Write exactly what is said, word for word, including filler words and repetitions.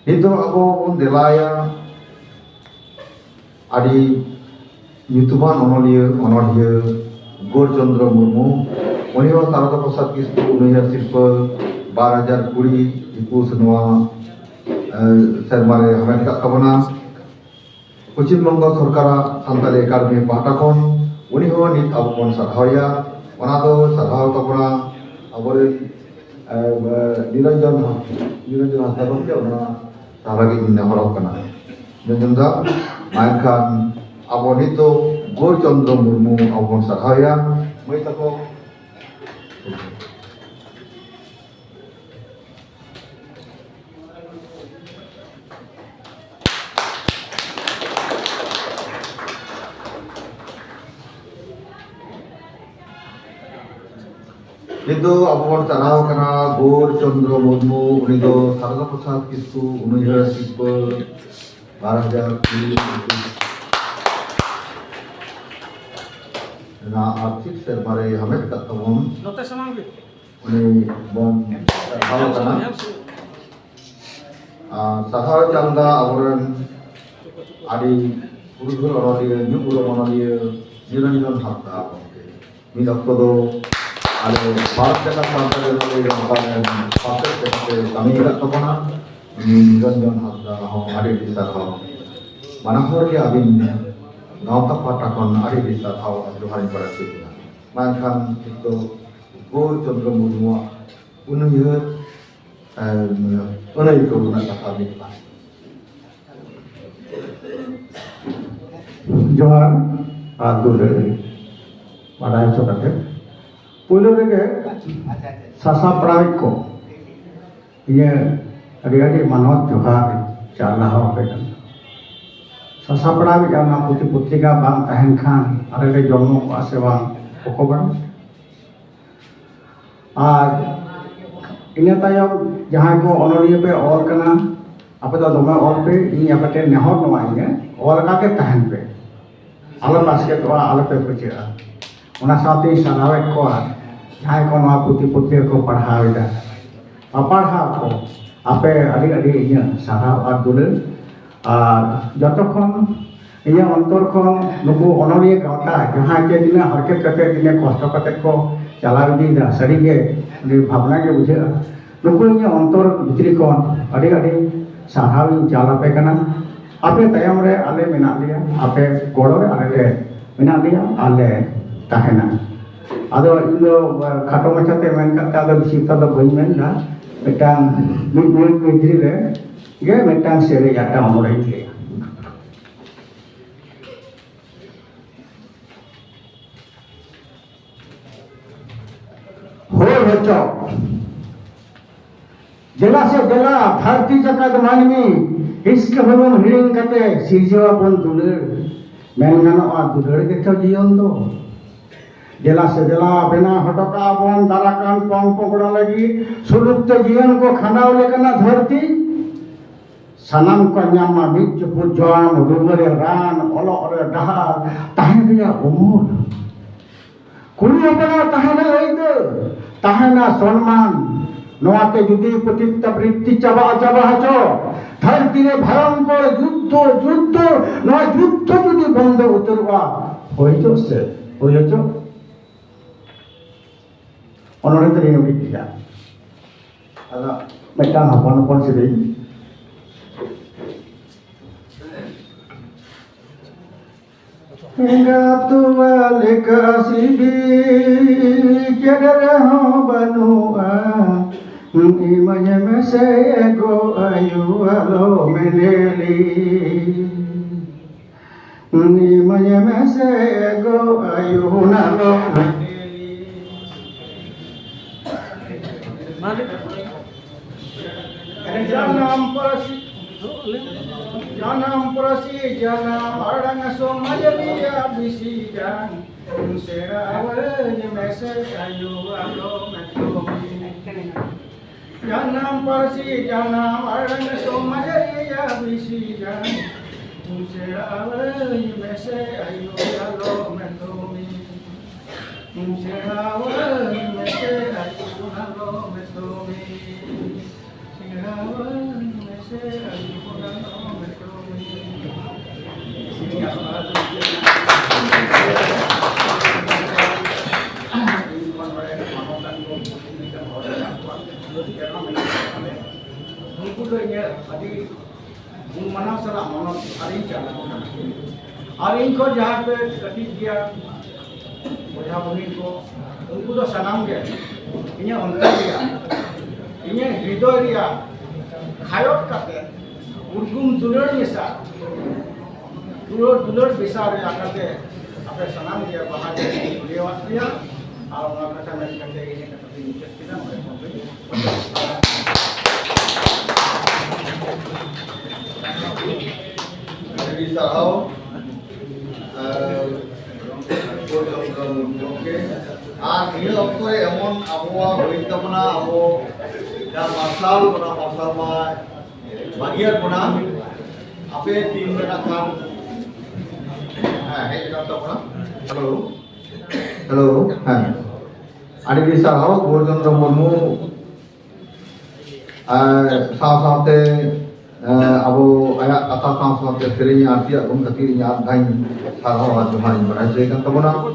ᱱᱤᱛᱚᱜ ᱟᱵᱚ ᱵᱚᱱ ᱫᱮᱞᱟᱭᱟ ᱟᱹᱰᱤ ᱧᱩᱛᱩᱢᱟᱱ ᱚᱱᱚᱞᱤᱭᱟᱹ, ᱚᱱᱚᱲᱦᱤᱭᱟᱹ ᱜᱳᱨ ᱪᱚᱱᱫᱨᱚ ᱢᱩᱨᱢᱩ᱾ ᱩᱱᱤ ᱦᱚᱸ ᱥᱟᱨᱚᱫᱟ ᱯᱨᱚᱥᱟᱫᱽ ᱠᱤᱥᱠᱩ ᱩᱱᱩᱭᱦᱟᱹᱨ ᱥᱤᱨᱯᱟᱹ ᱵᱟᱨ ᱦᱟᱡᱟᱨ ᱠᱩᱲᱤ ᱮᱠᱩᱥ ᱱᱚᱣᱟ, ᱮ, ᱥᱮᱨᱢᱟ ᱨᱮ ᱦᱟᱢᱮᱴ ᱟᱠᱟᱫ ᱛᱟᱵᱚᱱᱟ᱾ ᱯᱚᱪᱷᱤᱢ ᱵᱚᱝᱜᱚ ᱥᱚᱨᱠᱟᱨᱟᱜ ᱥᱟᱱᱛᱟᱲᱤ ᱮᱠᱟᱰᱮᱢᱤ ᱯᱟᱦᱴᱟ ᱠᱷᱚᱱ ᱩᱱᱤ ᱦᱚᱸ ᱱᱤᱛ ᱟᱵᱚ ᱵᱚᱱ ᱥᱟᱨᱦᱟᱣᱮᱭᱟ᱾ ᱚᱱᱟ ᱫᱚ ᱥᱟᱨᱦᱟᱣ ᱛᱟᱵᱚᱱᱟ ᱟᱵᱚᱨᱮᱱ, ᱮ, ᱱᱤᱨᱚᱧᱡᱚᱱ ᱦᱟ-, ᱱᱤᱨᱚᱧᱡᱚᱱ ᱦᱟᱸᱥᱫᱟ ᱜᱚᱢᱠᱮ, ᱚᱱᱟ ᱛᱟᱦᱞᱮ ᱜᱮ ᱤᱧ ᱱᱮᱦᱚᱨᱚᱜ ᱠᱟᱱᱟ᱾ ᱡᱚᱡᱚᱢ ᱫᱟ, ᱢᱟ ᱮᱱᱠᱷᱟᱱ ᱟᱵᱚ ᱱᱤᱛ ᱫᱚ ᱜᱳᱨ ᱪᱚᱱᱫᱨᱚ ᱢᱩᱨᱢᱩ ᱟᱵᱚ ᱵᱚᱱ ᱥᱟᱨᱦᱟᱣᱮᱭᱟ᱾ ᱢᱟᱹᱭ ᱛᱟᱠᱚ᱾ ᱱᱤᱛ ᱫᱚ ᱟᱵᱚ ᱵᱚᱱ ᱪᱟᱞᱟᱣ ᱠᱟᱱᱟ ᱜᱳᱨ ᱪᱚᱱᱫᱨᱚ ᱢᱩᱨᱢᱩ, ᱩᱱᱤ ᱫᱚ ᱥᱟᱨᱚᱫᱟ ᱯᱨᱚᱥᱟᱫᱽ ᱠᱤᱥᱠᱩ ᱩᱱᱩᱭᱦᱟᱹᱨ ᱥᱤᱨᱯᱟᱹ ᱵᱟᱨ ᱦᱟᱡᱟᱨ ᱠᱩᱲᱤ ᱨᱮᱱᱟᱜ ᱟᱨ ᱪᱮᱫ ᱥᱮᱨᱢᱟ ᱨᱮ ᱦᱟᱢᱮᱴ ᱠᱟᱜ ᱛᱟᱵᱚᱱ᱾ ᱱᱚᱛᱮ ᱥᱟᱢᱟᱝ ᱵᱤᱱ᱾ ᱩᱱᱤ ᱵᱚᱱ ᱥᱟᱨᱦᱟᱣ ᱠᱟᱱᱟ᱾ ᱟᱨ ᱥᱟᱨᱦᱟᱣ ᱪᱟᱞ ᱫᱟ ᱟᱵᱚᱨᱮᱱ ᱟᱹᱰᱤ ᱯᱩᱨᱩᱫᱷᱩᱞ ᱚᱱᱚᱞᱤᱭᱟᱹ, ᱧᱩᱢ ᱩᱨᱩᱢ ᱚᱱᱚᱞᱤᱭᱟᱹ ᱱᱤᱨᱚᱧᱡᱚᱱ ᱦᱟᱸᱥᱫᱟ ᱜᱚᱢᱠᱮ᱾ ᱢᱤᱫ ᱚᱠᱛᱚ ᱫᱚ ᱟᱞᱮ ᱵᱷᱟᱨᱚᱛ ᱡᱟᱠᱟᱛ ᱥᱟᱶᱛᱟ ᱞᱮᱠᱟᱛᱮ ᱯᱟᱥᱮᱡ ᱠᱟᱹᱢᱤ ᱟᱠᱟᱫ ᱛᱟᱵᱚᱱᱟ᱾ ᱩᱱᱤ ᱱᱤᱨᱚᱧᱡᱚᱱ ᱦᱟᱸᱥᱫᱟ ᱦᱚᱸ ᱟᱹᱰᱤ ᱟᱹᱰᱤ ᱥᱟᱨᱦᱟᱣ᱾ ᱵᱟᱱᱟ ᱦᱚᱲ ᱜᱮ ᱟᱹᱵᱤᱱ ᱜᱟᱶᱛᱟ ᱯᱟᱦᱴᱟ ᱠᱷᱚᱱ ᱟᱹᱰᱤ ᱟᱹᱰᱤ ᱥᱟᱨᱦᱟᱣ ᱟᱨ ᱡᱚᱦᱟᱨ ᱤᱧ ᱵᱟᱲᱟᱭ ᱦᱚᱪᱚᱭᱮᱫ ᱵᱤᱱᱟ᱾ ᱢᱟ ᱮᱱᱠᱷᱟᱱ ᱱᱤᱛ ᱫᱚ ᱜᱳᱨ ᱪᱚᱱᱫᱨᱚ ᱢᱩᱨᱢᱩᱣᱟᱜ ᱩᱱᱩᱭᱦᱟᱹᱨ, ᱮ, ᱟᱹᱱᱟᱹᱭᱠᱟᱹᱣ ᱨᱮᱱᱟᱜ ᱠᱟᱛᱷᱟ ᱢᱤᱫ ᱵᱟᱨ᱾ ᱡᱚᱦᱟᱨ ᱟᱨ ᱫᱩᱞᱟᱹᱲ ᱵᱟᱰᱟᱭ ᱦᱚᱪᱚ ᱠᱟᱛᱮ, ᱯᱳᱭᱞᱳ ᱨᱮᱜᱮ ᱥᱟᱥᱟᱯᱲᱟᱣᱤᱡ ᱠᱚ ᱤᱧᱟᱹᱜ ᱟᱹᱰᱤ ᱟᱹᱰᱤ ᱢᱟᱱᱚᱛ ᱡᱚᱦᱟᱨ ᱪᱟᱞ ᱞᱟᱦᱟ ᱟᱯᱮ ᱠᱟᱱᱟ᱾ ᱥᱟᱥᱟᱯᱲᱟᱣᱤᱡ ᱟᱨ ᱚᱱᱟ ᱯᱩᱛᱷᱤ ᱯᱚᱛᱨᱤᱠᱟ ᱵᱟᱝ ᱛᱟᱦᱮᱱ ᱠᱷᱟᱱ ᱟᱞᱮ ᱞᱮ ᱡᱚᱱᱢᱚ ᱠᱚᱜᱼᱟ ᱥᱮ ᱵᱟᱝ, ᱚᱠᱚᱭ ᱵᱟᱲᱟᱭ? ᱟᱨ ᱤᱱᱟᱹ ᱛᱟᱭᱚᱢ ᱡᱟᱦᱟᱸᱭ ᱠᱚ ᱚᱱᱚᱞᱤᱭᱟᱹ ᱯᱮ ᱚᱞ ᱠᱟᱱᱟ, ᱟᱯᱮ ᱫᱚ ᱫᱚᱢᱮ ᱚᱞ ᱯᱮ, ᱤᱧ ᱟᱯᱮ ᱴᱷᱮᱱ ᱱᱮᱦᱚᱨ ᱱᱚᱣᱟ ᱤᱧᱟᱹ, ᱚᱞ ᱟᱠᱟᱫ ᱜᱮ ᱛᱟᱦᱮᱱ ᱯᱮ, ᱟᱞᱚ ᱯᱮ ᱟᱥᱠᱮᱛᱚᱜᱼᱟ, ᱟᱞᱚ ᱯᱮ ᱯᱟᱹᱪᱟᱹᱜᱼᱟ᱾ ᱚᱱᱟ ᱥᱟᱶᱛᱮᱧ ᱥᱟᱨᱦᱟᱣᱮᱫ ᱠᱚᱣᱟ ᱡᱟᱦᱟᱸᱭ ᱠᱚ ᱱᱚᱣᱟ ᱯᱩᱛᱷᱤ ᱯᱚᱛᱨᱤ ᱠᱚ ᱯᱟᱲᱦᱟᱣ ᱮᱫᱟ, ᱯᱟᱯᱟᱲᱦᱟᱣ ᱠᱚ, ᱟᱯᱮ ᱟᱹᱰᱤ ᱟᱹᱰᱤ ᱤᱧᱟᱹᱜ ᱥᱟᱨᱦᱟᱣ ᱟᱨ ᱫᱩᱞᱟᱹᱲ᱾ ᱟᱨ ᱡᱚᱛᱚ ᱠᱷᱚᱱ ᱤᱧᱟᱹᱜ ᱚᱱᱛᱚᱨ ᱠᱷᱚᱱ ᱱᱩᱠᱩ ᱚᱱᱚᱞᱤᱭᱟᱹ ᱜᱟᱶᱛᱟ ᱡᱟᱦᱟᱸᱭ ᱪᱮ ᱛᱤᱱᱟᱹᱜ ᱦᱟᱨᱠᱮᱛ ᱠᱟᱛᱮ, ᱛᱤᱱᱟᱹᱜ ᱠᱚᱥᱴᱚ ᱠᱟᱛᱮ ᱠᱚ ᱪᱟᱞᱟᱣ ᱤᱫᱤᱭᱮᱫᱟ, ᱥᱟᱹᱨᱤᱜᱮ ᱟᱹᱰᱤ ᱵᱷᱟᱵᱽᱱᱟ ᱜᱮ ᱵᱩᱡᱷᱟᱹᱜᱼᱟ᱾ ᱱᱩᱠᱩ ᱤᱧᱟᱹᱜ ᱚᱱᱛᱚᱨ ᱵᱷᱤᱛᱨᱤ ᱠᱷᱚᱱ ᱟᱹᱰᱤ ᱟᱹᱰᱤ ᱥᱟᱨᱦᱟᱣ ᱤᱧ ᱪᱟᱞ ᱟᱯᱮ ᱠᱟᱱᱟ᱾ ᱟᱯᱮ ᱛᱟᱭᱚᱢ ᱨᱮ ᱟᱞᱮ ᱢᱮᱱᱟᱜ ᱞᱮᱭᱟ, ᱟᱯᱮ ᱜᱚᱲᱚ ᱨᱮ ᱟᱞᱮ ᱞᱮ ᱢᱮᱱᱟᱜ ᱞᱮᱭᱟ ᱟᱨ ᱞᱮ ᱛᱟᱦᱮᱱᱟ᱾ ᱟᱫᱚ ᱤᱧ ᱫᱚ ᱠᱷᱟᱴᱚ ᱢᱟᱪᱷᱟᱛᱮ ᱢᱮᱱ ᱠᱟᱛᱮ ᱟᱫᱚ ᱵᱮᱥᱤ ᱠᱟᱛᱷᱟ ᱫᱚ ᱵᱟᱹᱧ ᱢᱮᱱ ᱮᱫᱟ᱾ ᱢᱤᱫᱴᱟᱝ ᱢᱤᱫ ᱢᱤᱱᱤᱴ ᱵᱷᱤᱛᱨᱤ ᱨᱮ ᱜᱮ ᱢᱤᱫᱴᱟᱝ ᱥᱮᱨᱮᱧ ᱟᱨ ᱢᱤᱫᱴᱟᱝ ᱚᱱᱚᱬᱦᱮᱧ ᱞᱟᱹᱭᱟ᱾ ᱦᱚᱲ ᱦᱚᱪᱚ᱾ ᱫᱮᱞᱟ ᱥᱮ ᱫᱮᱞᱟ, ᱫᱷᱟᱹᱨᱛᱤ ᱡᱟᱠᱟᱛ ᱢᱟᱹᱱᱢᱤ, ᱦᱤᱥᱠᱟᱹ ᱦᱩᱞᱩᱝ ᱦᱤᱲᱤᱧ ᱠᱟᱛᱮ ᱥᱤᱨᱡᱟᱹᱣ ᱟᱵᱚᱱ ᱫᱩᱞᱟᱹᱲ᱾ ᱢᱮᱱ ᱜᱟᱱᱚᱜᱼᱟ, ᱫᱩᱞᱟᱹᱲ ᱜᱮᱛᱚ ᱡᱤᱭᱚᱱ ᱫᱚ᱾ ᱫᱮᱞᱟ ᱥᱮ ᱫᱮᱞᱟ, ᱵᱮᱱᱟᱣ ᱦᱚᱴᱚ ᱠᱟᱜᱼᱟ ᱵᱚᱱ ᱫᱟᱨᱟ ᱠᱟᱱ ᱯᱚᱝ ᱯᱚᱝᱲᱟ ᱞᱟᱹᱜᱤᱫ ᱥᱩᱞᱩᱠ ᱛᱮ ᱡᱤᱭᱚᱱ ᱠᱚ ᱠᱷᱟᱸᱰᱟᱣ ᱞᱮᱠᱟᱱᱟᱜ ᱫᱷᱟᱹᱨᱛᱤ᱾ ᱥᱟᱱᱟᱢ ᱠᱚ ᱧᱟᱢ ᱢᱟ ᱢᱤᱫ ᱪᱩᱯᱩᱫ ᱡᱚᱢ, ᱨᱩᱣᱟᱹ ᱨᱮ ᱨᱟᱱ, ᱚᱞᱚᱜ ᱨᱮ ᱰᱟᱦᱟᱨ, ᱛᱟᱦᱮᱸ ᱨᱮᱭᱟᱜ ᱩᱢᱩᱞ᱾ ᱠᱩᱲᱤ ᱦᱚᱯᱚᱱᱟᱜ ᱛᱟᱦᱮᱱᱟ ᱟᱹᱭᱫᱟᱹᱨ, ᱛᱟᱦᱮᱱᱟ ᱥᱚᱱᱢᱟᱱ᱾ ᱱᱚᱣᱟᱛᱮ ᱡᱩᱫᱤ ᱯᱚᱛᱤᱛᱛᱟ ᱵᱨᱤᱛᱛᱤ ᱪᱟᱵᱟ, ᱪᱟᱵᱟ ᱦᱚᱪᱚ, ᱫᱷᱟᱹᱨᱛᱤ ᱨᱮ ᱵᱷᱚᱭᱚᱝᱠᱚᱨ ᱡᱩᱫᱽᱫᱷᱚ, ᱡᱩᱫᱽᱫᱷᱚ, ᱱᱚᱣᱟ ᱡᱩᱫᱽᱫᱷᱚ ᱡᱩᱫᱤ ᱵᱚᱱᱫᱚ ᱩᱛᱟᱹᱨᱚᱜᱼᱟ, ᱦᱩᱭ ᱦᱚᱪᱚᱜ ᱥᱮ, ᱦᱩᱭ ᱦᱚᱪᱚᱜ᱾ ᱚᱱᱚᱬᱦᱮ ᱫᱚᱞᱤᱧ ᱩᱰᱩᱠ ᱠᱮᱫᱟ᱾ ᱟᱫᱚ ᱢᱤᱫᱴᱟᱝ ᱦᱚᱯᱚᱱ ᱦᱚᱯᱚᱱ ᱥᱮᱨᱮᱧ᱾ ᱮᱸᱜᱟᱛ ᱛᱚᱣᱟ ᱞᱮᱠᱟ ᱥᱤᱵᱤᱞ, ᱪᱮᱫ ᱨᱮᱦᱚᱸ ᱵᱟᱹᱱᱩᱜᱼᱟ᱾ ᱤᱢᱟᱹᱧ ᱢᱮᱥᱮ ᱜᱚ ᱟᱭᱳ, ᱟᱞᱚ ᱢᱮᱱᱮᱞᱤ᱾ ᱤᱢᱟᱹᱧ ᱢᱮᱥᱮ ᱜᱚ ᱟᱭᱳ, ᱟᱞᱚ ᱢᱮᱱᱮᱞᱤ᱾ ᱡᱟᱱᱟᱢ ᱯᱟᱹᱨᱥᱤ, ᱡᱟᱱᱟᱢ ᱯᱟᱹᱨᱥᱤ, ᱡᱟᱱᱟᱢ ᱟᱲᱟᱝ ᱥᱚᱢᱟᱡᱽ ᱨᱮᱭᱟᱜ ᱵᱤᱥᱤ ᱜᱟᱱ ᱥᱮᱬᱟᱣᱟᱹᱧ ᱢᱮᱥᱮ ᱟᱭᱳ, ᱟᱞᱚᱢ ᱮᱛᱚᱢᱤᱧ᱾ ᱡᱟᱱᱟᱢ ᱯᱟᱹᱨᱥᱤ, ᱡᱟᱱᱟᱢ ᱟᱲᱟᱝ ᱥᱚᱢᱟᱡᱽ ᱨᱮᱭᱟᱜ ᱵᱤᱥᱤ ᱜᱟᱱ ᱥᱮᱬᱟᱣᱟᱹᱧ ᱢᱮᱥᱮ ᱟᱭᱳ, ᱟᱞᱚᱢ ᱮᱛᱚᱢᱤᱧ᱾ ᱥᱮᱬᱟᱣᱟᱹᱧ ᱢᱮᱥᱮ ᱟᱭᱳ, ᱟᱞᱚᱢ ᱮᱛᱚᱢᱤᱧ᱾ ᱩᱱᱠᱩ ᱫᱚ ᱤᱧᱟᱹᱜ ᱟᱹᱰᱤ ᱜᱩᱱ ᱢᱟᱱᱟᱣ ᱥᱟᱞᱟᱜ ᱢᱟᱱᱚᱛ ᱟᱹᱨᱤᱧ ᱪᱟᱞᱟᱜ ᱠᱟᱱᱟ᱾ ᱟᱨ ᱤᱧ ᱠᱷᱚᱱ ᱡᱟᱦᱟᱸᱭ ᱯᱮ ᱠᱟᱹᱴᱤᱡ ᱜᱮᱭᱟ, ᱵᱚᱭᱦᱟ ᱵᱩᱦᱤᱱ ᱠᱚ, ᱩᱱᱠᱩ ᱫᱚ ᱥᱟᱱᱟᱢ ᱜᱮ ᱤᱧᱟᱹᱜ ᱚᱱᱛᱚᱨ ᱨᱮᱭᱟᱜ, ᱤᱧᱟᱹᱜ ᱦᱨᱤᱫᱚᱭ ᱨᱮᱭᱟᱜ ᱠᱷᱟᱭᱚᱛ ᱠᱟᱛᱮ, ᱩᱨᱜᱩᱢ ᱫᱩᱞᱟᱹᱲ ᱢᱮᱥᱟ, ᱫᱩᱞᱟᱹᱲ, ᱫᱩᱞᱟᱹᱲ ᱢᱮᱥᱟ ᱨᱮᱭᱟᱜ ᱠᱟᱛᱮ, ᱟᱯᱮ ᱥᱟᱱᱟᱢ ᱜᱮ ᱵᱟᱦᱟ ᱜᱮ ᱵᱩᱞᱟᱹᱣᱟᱫ ᱯᱮᱭᱟ᱾ ᱟᱨ ᱚᱱᱟ ᱠᱟᱛᱷᱟ ᱢᱮᱱ ᱠᱟᱛᱮ ᱜᱮ ᱤᱧᱟᱹᱜ ᱠᱟᱛᱷᱟ ᱫᱚᱧ ᱢᱩᱪᱟᱹᱫ ᱠᱮᱫᱟ᱾ ᱱᱚᱰᱮ ᱠᱷᱚᱱ ᱜᱮ ᱟᱹᱰᱤ ᱥᱟᱨᱦᱟᱣ, ᱟᱨ ᱜᱚᱢᱠᱮ, ᱟᱨ ᱱᱤᱭᱟᱹ ᱚᱠᱛᱚ ᱨᱮ ᱮᱢᱚᱱ ᱟᱵᱚᱣᱟᱜ ᱦᱩᱭᱩᱜ ᱛᱟᱵᱚᱱᱟ, ᱟᱵᱚ ᱡᱟᱦᱟᱸ ᱢᱟᱨᱥᱟᱞ, ᱚᱱᱟ ᱢᱟᱨᱥᱟᱞ ᱢᱟ ᱵᱟᱹᱜᱤᱭᱟᱫ ᱵᱚᱱᱟ᱾ ᱟᱯᱮ ᱴᱤᱢ ᱨᱮᱱᱟᱜ ᱠᱷᱟᱱ, ᱦᱮᱸ, ᱦᱮᱡ ᱟᱠᱟᱱ ᱛᱟᱵᱚᱱᱟ᱾ ᱦᱮᱞᱳ, ᱦᱮᱞᱳ, ᱦᱮᱸ, ᱟᱹᱰᱤ ᱟᱹᱰᱤ ᱥᱟᱨᱦᱟᱣ ᱜᱳᱵᱚᱨᱫᱷᱚᱱ ᱪᱚᱸᱫᱽᱨᱚ ᱢᱩᱨᱢᱩ, ᱟᱨ ᱥᱟᱶ ᱥᱟᱶᱛᱮ, ᱮ, ᱟᱵᱚ ᱟᱭᱟᱜ ᱠᱟᱛᱷᱟ ᱥᱟᱶ ᱥᱟᱶᱛᱮ ᱥᱮᱨᱮᱧ ᱟᱨ ᱛᱮᱭᱟᱜ ᱠᱚ ᱠᱷᱟᱹᱛᱤᱨ ᱤᱧ ᱟᱨ ᱫᱷᱟᱣ ᱥᱟᱨᱦᱟᱣ ᱟᱨ ᱡᱚᱦᱟᱨ ᱤᱧ ᱵᱟᱲᱟᱭ ᱦᱚᱪᱚᱭ ᱠᱟᱱ ᱛᱟᱵᱚᱱᱟ᱾